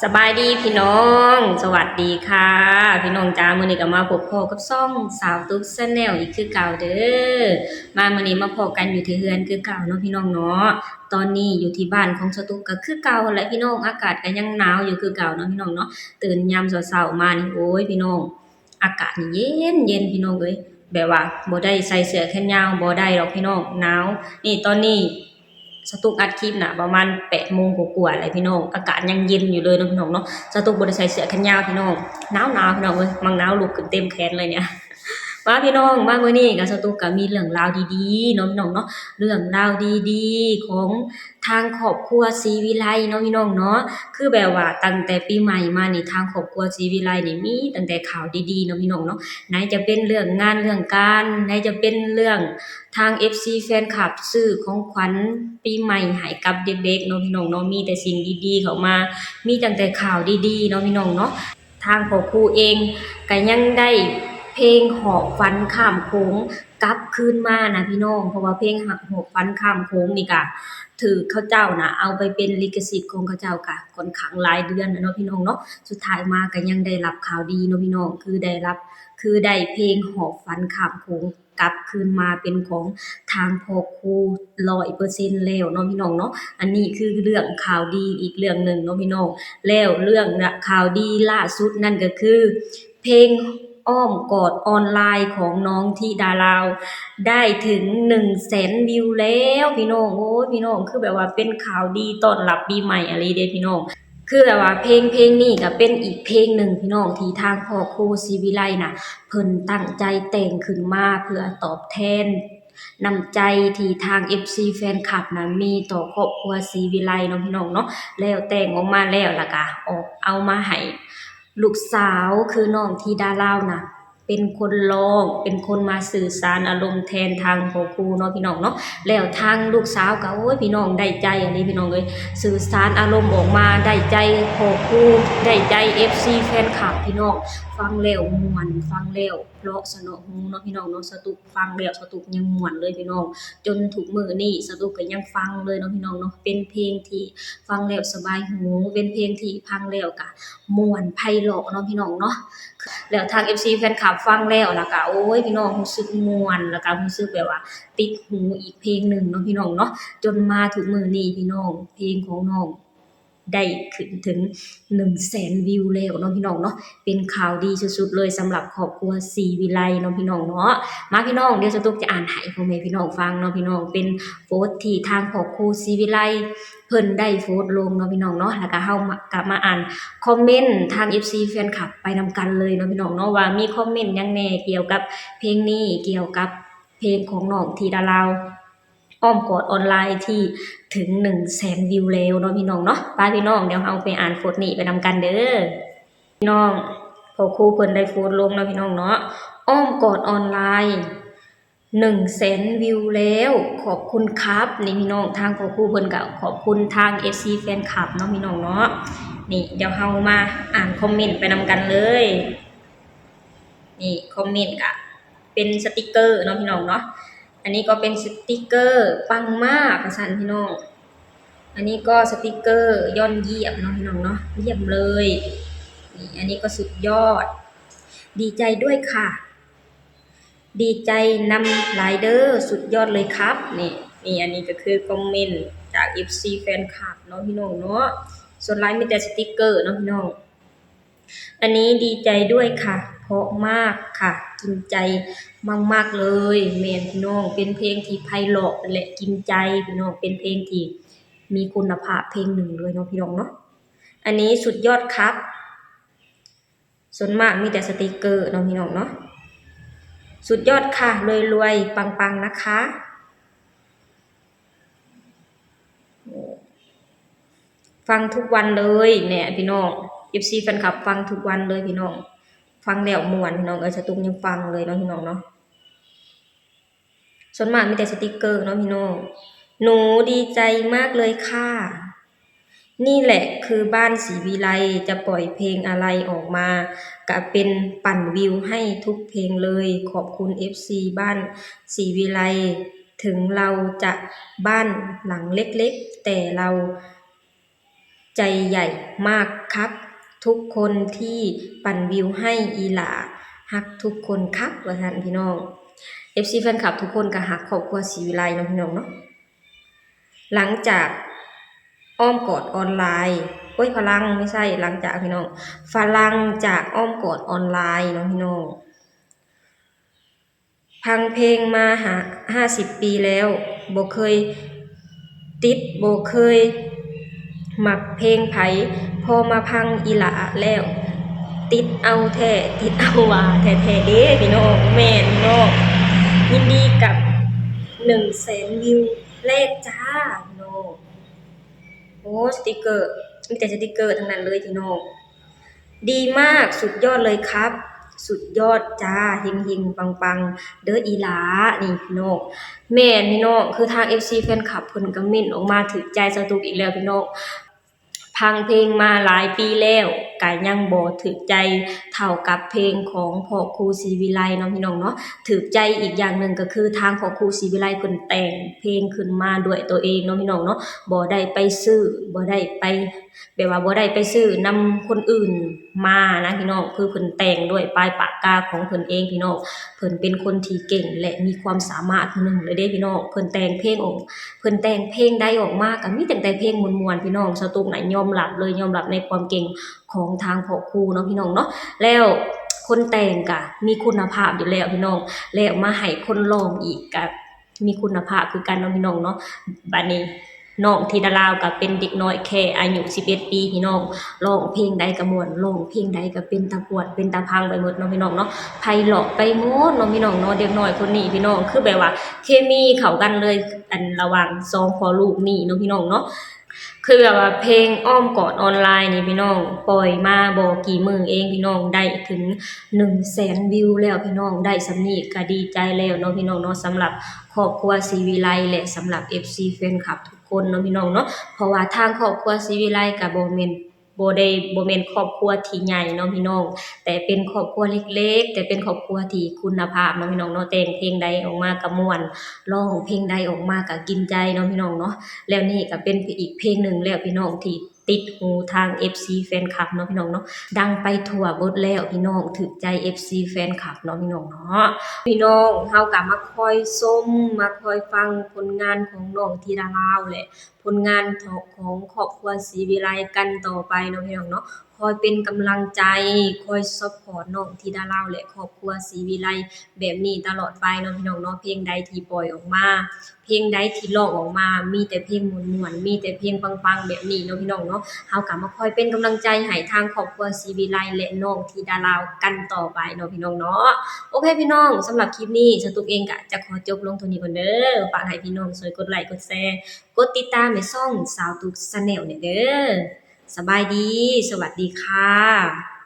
ສະບາຍດີພີ່ນ້ອງ ສະຫວັດດີຄ່ະພີ່ນ້ອງຈ້າ. ມື້ນີ້ກໍມາພົບພໍ້ກັບຊ່ອງສາວຕຸກ Channel ອີກຄືເກົ່າເດີ. ມາມື້ນີ້ມາພໍ້ກັນຢູ່ທີ່ເຮືອນຄືເກົ່າເນາະພີ່ນ້ອງເນາະ. ຕອນນີ້ຢູ່ທີ່ບ້ານຂອງສາວຕຸກກໍຄືເກົ່າຫັ້ນແຫຼະພີ່ນ້ອງ, ອາກາດກໍຍັງໜາວຢູ່ຄືເກົ່າເນາະພີ່ນ້ອງເນາະ. ຕື່ນຍາມເຊົ້າໆມານີ້ ໂອ້ຍພີ່ນ້ອງ ອາກາດນີ້ເຢັນໆ ພີ່ນ້ອງເອີຍ, ແບບວ່າບໍ່ໄດ້ໃສ່ເສື້ອແຂນຍາວບໍ່ໄດ້ດອກພີ່ນ້ອງ ໜາວ. ນີ້ຕອນນີ້ສາວຕຸກອັດຄລິບນະ ປະມານແປດໂມງກວ່າໆແລ້ວພີ່ນ້ອງ, ອາກາດຍັງເຢັນຢູ່ເລີຍເນາະພີ່ນ້ອງເນາະ. ສາວຕຸກບໍ່ໄດ້ໃສ່ເສື້ອແຂນຍາວພີ່ນ້ອງ, ໜາວໆ ພີ່ນ້ອງເອີຍ, ໝາກໜາວລຸກຂຶ້ນເຕັມແຂນເລີຍນີ້. ມາພີ່ນ້ອງ ມາມື້ນີ້ກໍສາວຕຸກກໍມີເລື່ອງລາວດີໆເນາະພີ່ນ້ອງເນາະ, ເລື່ອງລາວດີໆຂອງ ທາງຄອບຄົວສີວິໄລເນາະພີ່ນ້ອງເນາະ. ຄືແບບວ່າຕັ້ງແຕ່ປີໃໝ່ມານີ້ ທາງຄອບຄົວສີວິໄລນີ້ມີຕັ້ງແຕ່ຂ່າວດີໆເນາະພີ່ນ້ອງເນາະ, ໃນຈະເປັນເລື່ອງງານເລື່ອງການ, ໃນຈະເປັນເລື່ອງທາງເອັຟຊີແຟນຄລັບຊື້ຂອງຂວັນປີໃໝ່ໃຫ້ກັບເດັກໆເນາະພີ່ນ້ອງເນາະ, ມີແຕ່ສິ່ງດີໆເຂົ້າມາ, ມີຕັ້ງແຕ່ຂ່າວດີໆເນາະພີ່ນ້ອງເນາະ. ທາງພໍ່ຄູເອງກໍຍັງໄດ້ເພງຫອບຝັນຂ້າມໂຂງກັບຄືນມານະພີ່ນ້ອງ, ເພາະວ່າເພງຫອບຝັນຂ້າມໂຂງນີ້ກະຖືກເຂົາເຈົ້ານະເອົາໄປເປັນລິຂະສິດຂອງເຂົາເຈົ້າກະຂ້ອນຂ້າງຫຼາຍເດືອນແລ້ວເນາະພີ່ນ້ອງເນາະ. ສຸດທ້າຍມາກໍຍັງໄດ້ຮັບຂ່າວດີເນາະພີ່ນ້ອງ, ຄືໄດ້ຮັບ ຄືໄດ້ເພງຫອບຝັນຂ້າມໂຂງ ກັບຄືນມາເປັນຂອງທາງພໍ່ຄູຮ້ອຍເປີເຊັນແລ້ວເນາະພີ່ນ້ອງເນາະ. ອັນນີ້ຄືເລື່ອງຂ່າວດີອີກເລື່ອງໜຶ່ງເນາະພີ່ນ້ອງ. ແລ້ວເລື່ອງລະ ຂ່າວດີລ່າສຸດນັ້ນກໍຄື ເພງອ້ອມກອດອອນລາຍຂອງນ້ອງທິດາລາວ ໄດ້ເຖິງໜຶ່ງແສນວິວແລ້ວພີ່ນ້ອງ. ໂອ້ຍ ພີ່ນ້ອງ ຄືແບບວ່າເປັນຂ່າວດີຕ້ອນຮັບປີໃໝ່ອີ່ຫຼີເດ້ພີ່ນ້ອງ. ຄືແບບວ່າເພງ ເພງນີ້ກໍເປັນອີກເພງໜຶ່ງພີ່ນ້ອງ ທີ່ທາງພໍ່ຄູສີວິໄລນະ ເພິ່ນຕັ້ງໃຈແຕ່ງຂຶ້ນມາເພື່ອຕອບແທນນ້ຳໃຈທີ່ທາງເອັຟຊີແຟນຄລັບນະມີຕໍ່ຄອບຄົວສີວິໄລເນາະພີ່ນ້ອງເນາະ. ແລ້ວແຕ່ງອອກມາແລ້ວ ແລ້ວກະອອກ ເອົາມາໃຫ້ລູກສາວ ຄືນ້ອງທິດາລາວນະ ເປັນຄົນຮ້ອງ ເປັນຄົນມາສື່ສານອາລົມແທນທາງພໍ່ຄູເນາະພີ່ນ້ອງເນາະ. ແລ້ວທາງລູກສາວກໍ ໂອ້ຍ ພີ່ນ້ອງ ໄດ້ໃຈອີ່ຫຼີພີ່ນ້ອງເອີຍ, ສື່ສານອາລົມອອກມາ ໄດ້ໃຈພໍ່ຄູ ໄດ້ໃຈເອັຟຊີແຟນຄລັບພີ່ນ້ອງ. ຟັງແລ້ວມ່ວນ ຟັງແລ້ວເພາະສະເນາະຫູເນາະພີ່ນ້ອງເນາະ. ສາວຕຸກຟັງແລ້ວ ສາວຕຸກຍັງມ່ວນເລີຍພີ່ນ້ອງ, ຈົນທຸກມື້ນີ້ສາວຕຸກກໍຍັງຟັງເລີຍເນາະພີ່ນ້ອງເນາະ. ເປັນເພງທີ່ຟັງແລ້ວສະບາຍຫູ, ເປັນເພງທີ່ຟັງແລ້ວກະ ມ່ວນໄພເລາະເນາະພີ່ນ້ອງເນາະ. ແລ້ວທາງເອັຟຊີແຟນຄລັບຟັງແລ້ວ ແລ້ວກະ ໂອ້ຍ ພີ່ນ້ອງ ຮູ້ສຶກມ່ວນ ແລ້ວກະຮູ້ສຶກແບບວ່າຕິດຫູອີກເພງໜຶ່ງເນາະພີ່ນ້ອງເນາະ. ຈົນມາທຸກມື້ນີ້ພີ່ນ້ອງ ເພງຂອງນ້ອງໄດ້ຂຶ້ນເຖິງໜຶ່ງແສນວິວແລ້ວເນາະພີ່ນ້ອງເນາະ. ເປັນຂ່າວດີສຸດໆເລີຍສຳລັບຄອບຄົວສີວິໄລເນາະພີ່ນ້ອງເນາະ. ມາພີ່ນ້ອງ ດຽວສາວຕຸກຈະອ່ານໃຫ້ພໍ່ແມ່ພີ່ນ້ອງຟັງເນາະພີ່ນ້ອງ. ເປັນໂພສທີ່ທາງຄອບຄົວສີວິໄລ ເພິ່ນໄດ້ໂພສລົງເນາະພີ່ນ້ອງເນາະ. ແລ້ວກະເຮົາມາ ກະມາອ່ານຄອມເມັນທາງເອັຟຊີແຟນຄລັບໄປນຳກັນເລີຍເນາະພີ່ນ້ອງເນາະ ວ່າມີຄອມເມັນຫຍັງແດ່ກ່ຽວກັບເພງນີ້ ກ່ຽວກັບເພງຂອງນ້ອງທິດາລາວ ອ້ອມກອດອອນລາຍທີ່ເຖິງໜຶ່ງແສນວິວແລ້ວເນາະພີ່ນ້ອງເນາະ. ໄປພີ່ນ້ອງ ດຽວເຮົາໄປອ່ານໂພສນີ້ໄປນຳກັນເດີ. ພີ່ນ້ອງ ພໍ່ຄູເພິ່ນໄດ້ໂພສລົງເນາະພີ່ນ້ອງເນາະ, ອ້ອມກອດອອນລາຍ ໜຶ່ງແສນວິວແລ້ວ ຂອບຄຸນຄັບ. ນີ້ພີ່ນ້ອງ ທາງພໍ່ຄູເພິ່ນກໍຂອບຄຸນທາງເອັຟຊີແຟນຄລັບເນາະພີ່ນ້ອງເນາະ. ນີ້ ດຽວເຮົາມາອ່ານຄອມເມັນໄປນຳກັນເລີຍ. ນີ້ຄອມເມັນກໍເປັນສະຕິກເກີເນາະພີ່ນ້ອງເນາະ. ອັນນີ້ກໍເປັນສະຕິກເກີ ປັງມາກ ວ່າຊັ້ນພີ່ນ້ອງ. ອັນນີ້ກໍສະຕິກເກີ ຍ້ອນຢ້ຽມເນາະພີ່ນ້ອງເນາະ, ຢ້ຽມເລີຍ. ນີ້ ອັນນີ້ກໍສຸດຍອດ ດີໃຈດ້ວຍຄ່ະ. ດີໃຈນຳຫຼາຍເດີ ສຸດຍອດເລີຍຄັບ. ນີ້ ນີ້ ອັນນີ້ກໍຄືຄອມເມັນຈາກເອັຟຊີແຟນຄລັບເນາະພີ່ນ້ອງເນາະ. ສ່ວນຫຼາຍມີແຕ່ສະຕິກເກີເນາະພີ່ນ້ອງ. ອັນນີ້ດີໃຈດ້ວຍຄ່ະ ເພາະມາກຄ່ະ ກິນໃຈມາກໆເລີຍ. ແມ່ນພີ່ນ້ອງ ເປັນເພງທີ່ໄພເລາະ ແລະ ກິນໃຈພີ່ນ້ອງ, ເປັນເພງທີ່ມີຄຸນນະພາບເພງໜຶ່ງເລີຍເນາະພີ່ນ້ອງເນາະ. ອັນນີ້ສຸດຍອດຄັບ. ສ່ວນມາກມີແຕ່ສະຕິກເກີເນາະພີ່ນ້ອງເນາະ. ສຸດຍອດຄ່ະ ລວຍໆ ປັງໆ ນະຄະ. ຟັງທຸກວັນເລີຍແນ່ພີ່ນ້ອງ, ເອັຟຊີແຟນຄລັບ ຟັງທຸກວັນເລີຍພີ່ນ້ອງ. ຟັງແລ້ວມ່ວນພີ່ນ້ອງເອີຍ, ສາວຕຸກຍັງຟັງເລີຍເນາະພີ່ນ້ອງເນາະ. ສ່ວນມາກມີແຕ່ສະຕິກເກີເນາະພີ່ນ້ອງ. ໜູດີໃຈມາກເລີຍຄ່ະ. ນີ້ແຫຼະຄືບ້ານສີວິໄລ, ຈະປ່ອຍເພງອະໄລອອກມາ ກະເປັນປັ່ນວິວໃຫ້ທຸກເພງເລີຍ. ຂອບຄຸນເອັຟຊີບ້ານສີວິໄລ, ເຖິງເຮົາຈະບ້ານຫຼັງເລັກໆ ແຕ່ເຮົາ ໃຈໃຫຍ່ມາກຄັບ ທຸກຄົນທີ່ປັ່ນວິວໃຫ້ອີ່ຫຼ້າ ຮັກທຸກຄົນຄັບ ວ່າຊັ້ນພີ່ນ້ອງ. ເອັຟຊີແຟນຄລັບທຸກຄົນກໍຮັກຄອບຄົວສີວິໄລເນາະພີ່ນ້ອງເນາະ. ຫຼັງຈາກອ້ອມກອດອອນລາຍ ໂອ້ຍ ພະລັງ ບໍ່ໃຊ່ ຫຼັງຈາກພີ່ນ້ອງ ພະລັງຈາກອ້ອມກອດອອນລາຍເນາະພີ່ນ້ອງ. ຟັງເພງມາຫ້າ ຫ້າສິບປີແລ້ວ ບໍ່ເຄີຍຕິດ ບໍ່ເຄີຍມັກເພງໃຜ ພໍມາຟັງອີ່ຫຼ້າແລ້ວ ຕິດເອົາແທ້ ຕິດເອົາວ່າແທ້ໆເດ້ພີ່ນ້ອງ. ແມ່ນພີ່ນ້ອງ ຍິນດີກັບໜຶ່ງແສນວິວແລກຈ້າພີ່ນ້ອງ. ໂອ້ ສະຕິກເກີ ມີແຕ່ສະຕິກເກີທັງນັ້ນເລີຍພີ່ນ້ອງ. ດີມາກ ສຸດຍອດເລີຍຄັບ ສຸດຍອດຈ້າ ເຮັງໆປັງໆເດີອີ່ຫຼ້າ ນີ້ພີ່ນ້ອງ. ແມ່ນພີ່ນ້ອງ ຄືທາງເອັຟຊີແຟນຄລັບເພິ່ນກໍເມັ້ນອອກມາຖືກໃຈສາວຕຸກອີກແລ້ວພີ່ນ້ອງ. ຟັງເພງມາຫຼາຍປີແລ້ວ ກໍຍັງບໍ່ຖືກໃຈເທົ່າກັບເພງຂອງພໍ່ຄູສີວິໄລເນາະພີ່ນ້ອງເນາະ. ຖືກໃຈອີກຢ່າງໜຶ່ງກໍຄືທາງພໍ່ຄູສີວິໄລເພິ່ນແຕ່ງເພງຂຶ້ນມາດ້ວຍຕົວເອງເນາະພີ່ນ້ອງເນາະ. ບໍ່ໄດ້ໄປຊື້ ບໍ່ໄດ້ໄປ ແບບວ່າບໍ່ໄດ້ໄປຊື້ນຳຄົນອື່ນມານະພີ່ນ້ອງ ຄືເພິ່ນແຕ່ງດ້ວຍປາຍປາກກາຂອງເພິ່ນເອງພີ່ນ້ອງ. ເພິ່ນເປັນຄົນທີ່ເກັ່ງ ແລະ ມີຄວາມສາມາດຜູ້ໜຶ່ງເລີຍເດ້ພີ່ນ້ອງ. ເພິ່ນແຕ່ງເພງອອກ ເພິ່ນແຕ່ງເພງໃດອອກມາກໍມີຕັ້ງແຕ່ເພງມ່ວນໆພີ່ນ້ອງ. ສາວຕຸກນະຍອມຮັບເລີຍ ຍອມຮັບໃນຄວາມເກັ່ງຂອງທາງພໍ່ຄູເນາະພີ່ນ້ອງເນາະ. ແລ້ວຄົນແຕ່ງກະມີຄຸນນະພາບຢູ່ແລ້ວພີ່ນ້ອງ ແລ້ວມາໃຫ້ຄົນຮ້ອງອີກກະ ມີຄຸນນະພາບຄືກັນເນາະພີ່ນ້ອງເນາະ. ບາດນີ້ນ້ອງທິດາລາວກໍເປັນເດັກນ້ອຍແຄ່ອາຍຸສິບເອັດປີພີ່ນ້ອງ ຮ້ອງເພງໃດກໍມ່ວນ ຮ້ອງເພງໃດກໍເປັນຕາມ່ວນເປັນຕາຟັງໄປໝົດເນາະພີ່ນ້ອງເນາະ. ໄພເລາະໄປໝົດເນາະພີ່ນ້ອງເນາະ ເດັກນ້ອຍຄົນນີ້ພີ່ນ້ອງ ຄືແບບວ່າເຄມີເຂົ້າກັນເລີຍ ອັນ ລະຫວ່າງສອງພໍ່ລູກນີ້ເນາະພີ່ນ້ອງເນາະ. ຄືແບບວ່າເພງອ້ອມກອດອອນລາຍນີ້ພີ່ນ້ອງ ປ່ອຍມາບໍ່ກີ່ມື້ເອງພີ່ນ້ອງ ໄດ້ເຖິງໜຶ່ງແສນວິວແລ້ວພີ່ນ້ອງ. ໄດ້ສ່ຳນີ້ກໍດີໃຈແລ້ວເນາະພີ່ນ້ອງເນາະ ສຳລັບຄອບຄົວສີວິໄລ ແລະ ສຳລັບເອັຟຊີແຟນຄລັບທຸກຄົນເນາະພີ່ນ້ອງເນາະ. ເພາະວ່າທາງຄອບຄົວສີວິໄລກໍບໍ່ແມ່ນ ບໍ່ໄດ້ ບໍ່ແມ່ນຄອບຄົວທີ່ໃຫຍ່ເນາະພີ່ນ້ອງ ແຕ່ເປັນຄອບຄົວເລັກໆ ແຕ່ເປັນຄອບຄົວທີ່ຄຸນນະພາບເນາະພີ່ນ້ອງເນາະ. ແຕ່ງເພງໃດອອກມາກໍມ່ວນ ຮ້ອງເພງໃດອອກມາກໍກິນໃຈເນາະພີ່ນ້ອງເນາະ. ແລ້ວນີ້ກໍເປັນອີກເພງໜຶ່ງແລ້ວພີ່ນ້ອງທີ່ຕິດຫູທາງເອັຟຊີແຟນຄລັບເນາະພີ່ນ້ອງເນາະ ດັງໄປທົ່ວເບິດແລ້ວພີ່ນ້ອງ ຖືກໃຈເອັຟຊີແຟນຄລັບເນາະພີ່ນ້ອງເນາະ. ພີ່ນ້ອງ ເຮົາກໍມາຄອຍຊົມ ມາຄອຍຟັງຜົນງານຂອງນ້ອງທິດາລາວ ແລະ ຜົນງານຂອງຄອບຄົວສີວິໄລກັນຕໍ່ໄປເນາະພີ່ນ້ອງເນາະ. ຄອຍເປັນກຳລັງໃຈ ຄອຍຊັບພອດນ້ອງທິດາລາວ ແລະ ຄອບຄົວສີວິໄລແບບນີ້ຕະຫຼອດໄປເນາະພີ່ນ້ອງເນາະ. ເພງໃດທີ່ປ່ອຍອອກມາ ເພງໃດທີ່ຮ້ອງອອກມາ ມີແຕ່ເພງມ່ວນໆ ມີແຕ່ເພງປັງໆແບບນີ້ເນາະພີ່ນ້ອງເນາະ. ເຮົາກໍມາຄອຍເປັນກຳລັງໃຈໃຫ້ທາງຄອບຄົວສີວິໄລ ແລະ ນ້ອງທິດາລາວກັນຕໍ່ໄປເນາະພີ່ນ້ອງເນາະ. ໂອເຄພີ່ນ້ອງ ສຳລັບຄລິບນີ້ ສາວຕຸກເອງກໍຈະຂໍຈົບລົງເທົ່ານີ້ກ່ອນເດີ. ຝາກໃຫ້ພີ່ນ້ອງຊ່ວຍກົດໄລກົດແຊ ກົດຕິດຕາມໃນຊ່ອງສາວຕຸກ Channel ແດ່ເດີ. ສະບາຍດີ ສະຫວັດດີຄ່ະ.